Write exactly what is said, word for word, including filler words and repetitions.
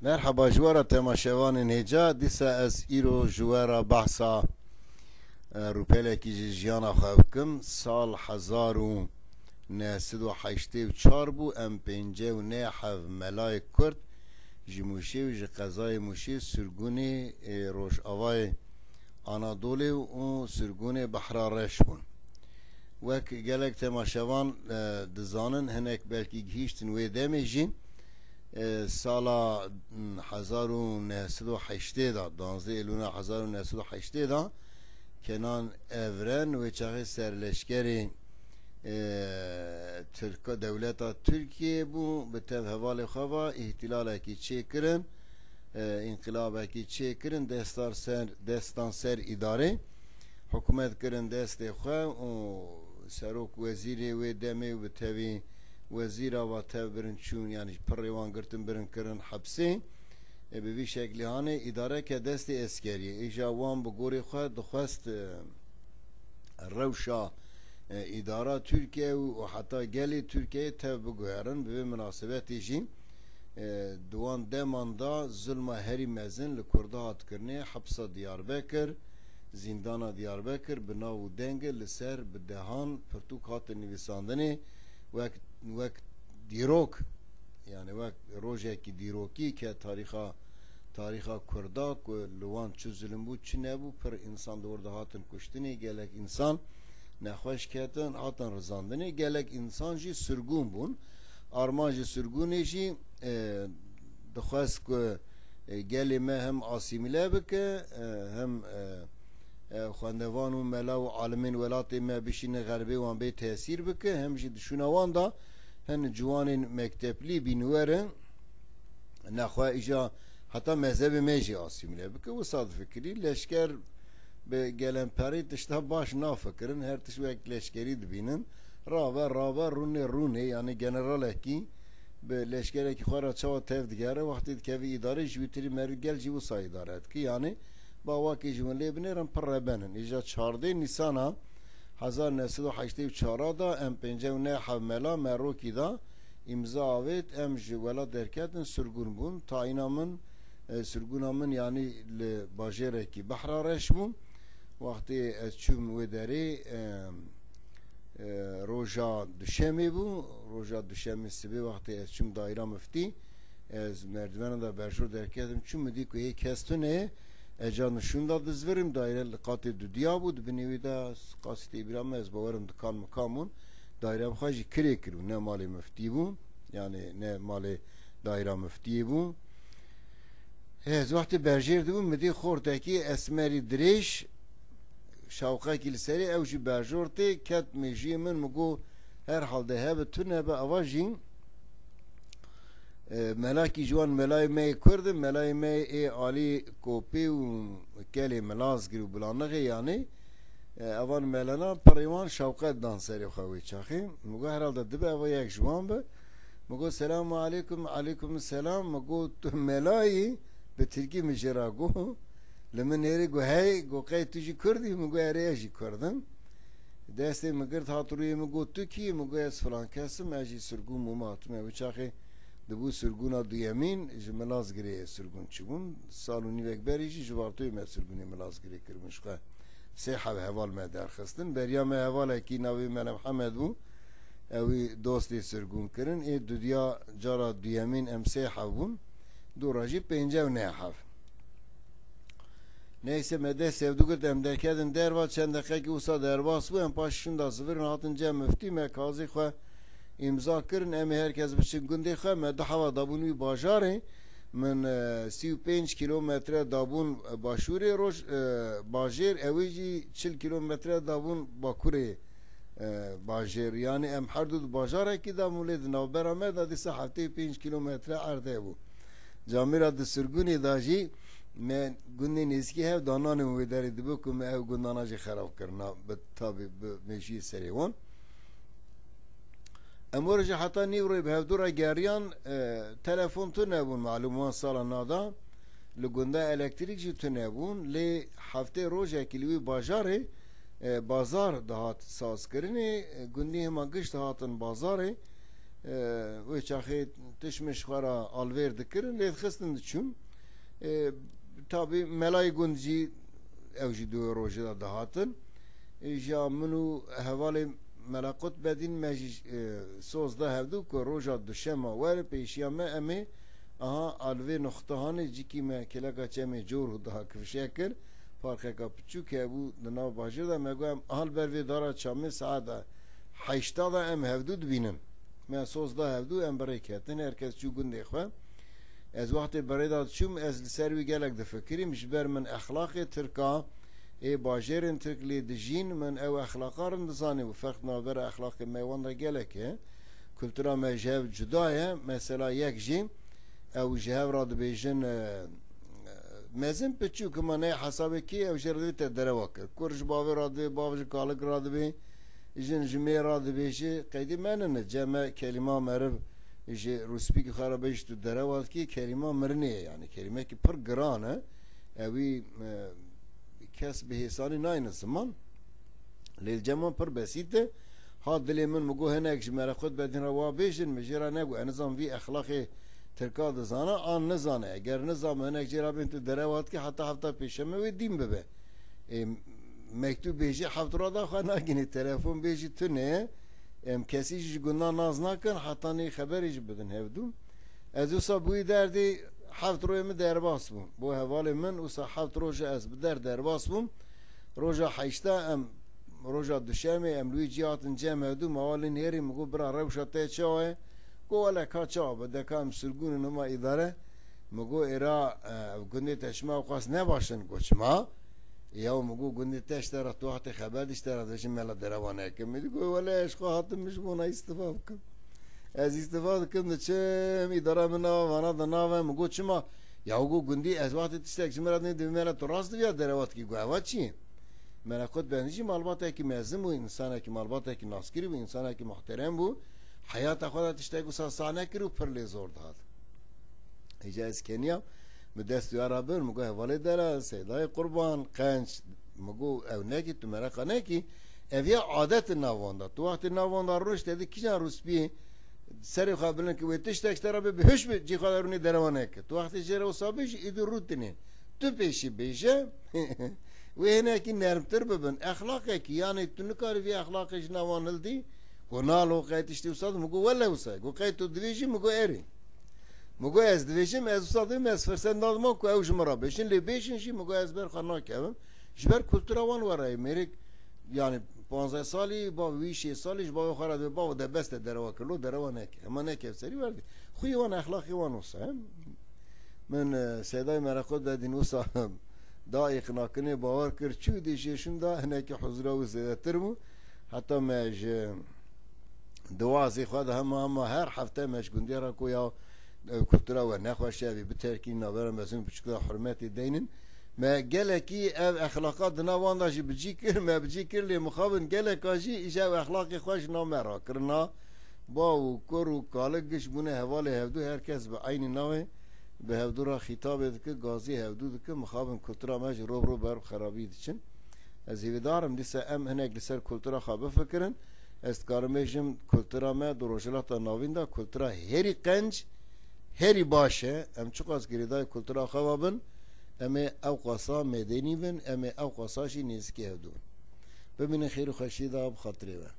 Merheba ji we re temaşevanên hêja, dîsa ez îro ji we re behsa, e, rûpelekî ji jiyana xwe bikim. Sal hezar û neh sed û heştê û çar bû, em pêncî û neh heb melayê Kurd ji Mûşê û ji qezayê Mûşê sirgûnê, e, rojavayê Anadolê û sirgûnê Behra Reş bûn. Wek gelek temaşevan, e, dizanin, hinek belkî gihîştin wê demê jî, e, sala, m, hezar û neh sed û heştê de, danzdeh Êlûna hezar û neh sed û heştê de, Kenan Evren wê çaxê serleşkerê, e, Tirka, dewleta Tirkiyê bû, bi tev hevalê xwe ve îhtilalekî çêkirin, e, înqilabekî çêkirin, destar ser, destan ser îdarê, hikûmet kirin destê xwe û serok wezîrê wê demê û bi tevî wezîra va tev birin çûn, yanî pirê wan girtin birin kirin hepsê. E, bi vî şeklî hanê îdareke destê eskeriyê. Îja wan bi gorê xwe dixwest, e, rewşa, e, îdara Tirkiye û, û heta gelê Tirkiyeyê tev biguherin. Bi vê minasebetê jî, e, di wan deman de zulma herî mezin li Kurda hat kirinê, hepsa Diyarbekir, zîndana Diyarbekir bi nav û dengê li ser bi dehan pirtûk hatin nivîsandinê wek, wek dîrok, yani wek rojekî dîrokî ke tarîxa, tarîxa Kurda ku li wan çi zulm bû, çi nebû, pir însan di wir de hatin kuştinê, gelek însan nexweş ketin, hatin rizandinê, gelek însan jî sirgûn bûn. Armanca sirgûnê jî, e, dixwest ku, e, gelê me hem asîmîle bike, e, hem, e, e, xwendevan û mela û alimên welatê me bişîne xerbê wan bê tesîr bike, hem jî di şûna wan de hin ciwanên mekteplî bîn werin, nexwe îja heta mezhebê me jî asîmîle bike. Wisa difikirî, leşker bi gelemperî tişta baş nafikirin, her tişt wek leşkerî dibînin. Rabe, rabe, rûnê, rûnê, yani generalekî bi leşkerekî xwe re çawa tev digere, wextê dikeve îdarê, ji wî tirî merî gel jî wisa îdare dike. Yani, bi awakê ji hûn lê binêrin, pir reben in. Îja çardeh Nîsana hezar neh sed û heştê û çar de em pêncî û neh heb mela me rokî da, îmza avêt, em ji welat derketin, sirgûn bûn. Tayîna min, e, sirgûna min, yanî li bajêrekî Behra Reş bû. Wextê ez çûm wê derê, e, e, roja duşemê bû. Roja duşemê sibê wextê ez çûm daîra miftî, ez merdivena de berjor derketim, çûm, min dî ku hê kes tune ye, ez ca nişûn da dizvirim, daîre li qatê dudiya bû, di binê wî de qasî tê bîra me, ez bawerim dikan mikan bûn, daîra bi xwe jî kirê kiribû, ne malê miftî bû, yani ne malê daîra miftiyê bû. Ez wextê berjêr dibûm, min dî xortekî esmerî dirêj, şawqekî li serê, ew jî berjor tê, ket mêjiyê min, min got, herhalde hebe tu nebe, ava jî, e, melakî ji wan melayê me yê Kurd in, melayê me yê alî Kopê û Kelê Milazgir û Bilanixê, yanî, e, evan melena pirê wan şawqet dan serê xwe wê çaxê. Min got, herhalde dibe eva yek ji wan be. Min got, "Selamu aleykum." "Aleykum selam." Min got, "Tu mela yî?" Bi tirkî min jê re got. Li min nêrî got, "Hey." Got, "Qey tu jî Kurd î?" Min got, "Erê, ez jî Kurd im." Destê min girt, hat rûyê min, got, "Tu kî yî?" Min got, "Ez filan kes im, ez jî sirgûn bûme, hatime." Wî çaxê dibû sirgûna duyemîn, ji Milazgirê sirgûn çibûn. Sal û nîvek berî jî ji Vartoyê me sirgûnê Milazgirê kiribûn ji xwe. Sê heb heval me derxistin. Beriya me hevalekî navê Mele Mihemed bû. Ewî dostê sirgûn kirin. Ê dudiya cara duyemîn em sê heb bûn. Dû re jî pêncî û neh heb. Neyse, me dest hevdû girt, em derketin derva, çend deqekî wisa derbas bû, em paş şûnda zivirin hatin cem miftî, me kazê xwe îmza kirin, em ê her kes biçin gundê xwe, me du heva dabûn wî bajarê, min, e, sî û pênc kîlometre dabûn, e, başûrê roj, e, bajêr, ewê jî çil kîlometre dabûn bakurê, e, bajêr. Yanî em her du di bajarekî de bûn, lê di navbera me de dîsa heftê û pênc kîlometre erd hebû. Camêra di sirgûnê de jî me gundê nêzîkî hev dananê wê derê dibe ku me ew gundana jî xerab kirina, bi, tabî bi mêjiyê serê wan. Em were jî heta nîvroyê bi hevdû re geriyan, e, telefon tune bûn, malûm wan sala nada. Li gunda elektrîk jî tune bûn, lê heftê rojekî li wî bajarê, e, bazar dihat sazkirinê, e, gundî hema giş dihatin bazarê. E, wê çaxê tişt mişt xwe re alvêr dikirin, lê dixistin diçûn. E, tabî melayê gund jî, ew jî di wê rojê de dihatin. E, ji ya min û hevalê Mela Qutbedîn me jî, e, soz da hevdû ku roja duşema were pêşiya me em ê aha alvê nuxtehanê cikî me kêleka çemê cor û daha kifşe kir. Parkeka piçûk hebû di nav bajêr de, me got em aha li ber vê dara çamê saeta heşta de em hevdû dibînin. Me soz da hevdû, em bi rê ketin, her kes çû gundê xwe. Ez wextê bi rê de diçûm, ez li ser wî gelek difikirîm, ji ber min exlaqê Tirka ê bajêrên Tirk lê dijîn, min ew exlaqa rind dizanî û ferq navbera exlaqê me wan de gelek e. Kultura me ji hev cuda ye. Mesela yek jî ew ji hev re dibêjin, e, e, mezin piçûk hema neyê hesabê kê ew jê re divê te derewa kir. Kur ji bavê re dibê, bav ji kalik re dibê, jin ji mê re dibêje, qeydî me nine, cem me kelîma meriv ji rûspîkî xwe re bêjî tu derewa dikî, kelîma mirinê ye, yanî kelîmekî pir giran e. Ewî, e, kes bi hêsanî nayne ziman. Lê li cem wan pir besît e. Ha dilê min, min got hinek ji Mela Qutbedîn re wa bêjin, min jê re negot. Ez nizam vî exlaqê Tirka dizane an nizane. Eger nizam hinek jê re bên tu derewa dikî, heta hefta pêşeme wê dîn bibe. Ê, mektûb bêjî heft roj da xwe nagînî, telefon bêjî tune. Em kesî jî ji gundan nas nakin, heta nê xeberê jî bidin hevdû. Ez wisa bi wî derdê heft rojê min derbas bûm. Bo hevalê min wisa heft roj ez bi der derbas bûm. Roja heşta em, roja duşemê em li wî cî hatin cem hevdû, me wa lê nêrî, min got bira rewşa te çawa ye? Got wele ka çawa be, deka em sirgûn in hema îdare. Min got êra, e, ev gundê te çima ew qas ne baş in? Got çima? Ya min got gundê te ji te re, tu wextê xeber dî ji te re dibêjin mela derewa neke. Min dî got wele ez ji xwe hatim, min ji bona îstifa bikim. Ez îstifa dikim, diçim îdara min nava vana di nav e. Min got çima? Ya got gundî ez wextê tiştek ji min re dinê dibê mela tu rast diviya derewa dikî. Got eva çi ye? Mela Qutbedîn jî malbatekî mezin bû, însanekî, malbatekî naskirî bû, însanekî muhterem bû. Heyata xwe de tiştek wisa sah nekir û pir lê zor dihat. Îca ez keniya bi dest wî re bir, min got hevalê delal, Seydayê Qurban, qenc, min got ew nekî, tu mereqa nekî, ev ya adet e nav wan de. Tu wextê nav wan de rûnişt, te dî kîjan rûspiyê serê xwe bilind kir, wê tiştek ji te re bê, bi hiş bi cî xwe de rûnê derewa neke. Tu wextê jê re wisa bêjî, îdî rûtinê. Tu pêşî bêje, wê hinekî nermtir bibin. Exlaqekî, yanî tu nikarî vî exlaqê ji nav wan hildî, ku nalo qey tiştî wisa, min got wele wisa ye. Got qey tu divêjî, min got erê. Min got ez divêjim, ez wisa dibim, ez firset nadima ku ew ji min re bêjin, lê bêjin jî, min got ez ber xwe nakevim. Ji ber kultura wan were ye. Mêrik, yanî panzdeh salî, bavê wî şêst salî ji bavê xwe re dibê, bavo de bes te derewa kir, lo derewa neke. Hema neke ev serî werdî. Xwî wan, exlaqê wan wisa ye. Min, e, Seydayê Mela Qutbedîn wisa da îqnakinê bawer kir, çû dê jê şûn da hinekî huzura wî zêdetir bû. Heta me ji diwazê xwe de hema hema her hefte me ji gundê re ku ya, e, kultura we nexweş e, evî biterkî navbera mezin û piçûk de hurmetê deynin. Me gelekî ev exlaqa di nav wan de jî bi cî kir, me bi cî kir, lê mixabin geleka jî îja ev exlaqê xwe ji nav me rakirina. Bav û kur û kalik giş bûne hevalê hevdû, her kes bi eynî navê bi hevdû re xîtabê dike, gazî hevdû dike, mixabin kultura me jî ro bi ro ber bi xerabî diçin. Ez hêvîdar im dîsa em hinek li ser kultura xwe bifikirin. Ez dikarim bêjim, kultura me di Rojhilata Navîn de kultura herî qenc, herî baş e. Em çiqas girêdayî kultura xwe ve bin, em ê ew qasa medenî bin, em ê ew qasa jî nêzikî hevdû bin. Bimînin xêr û xweşiyê de bi xatirê we.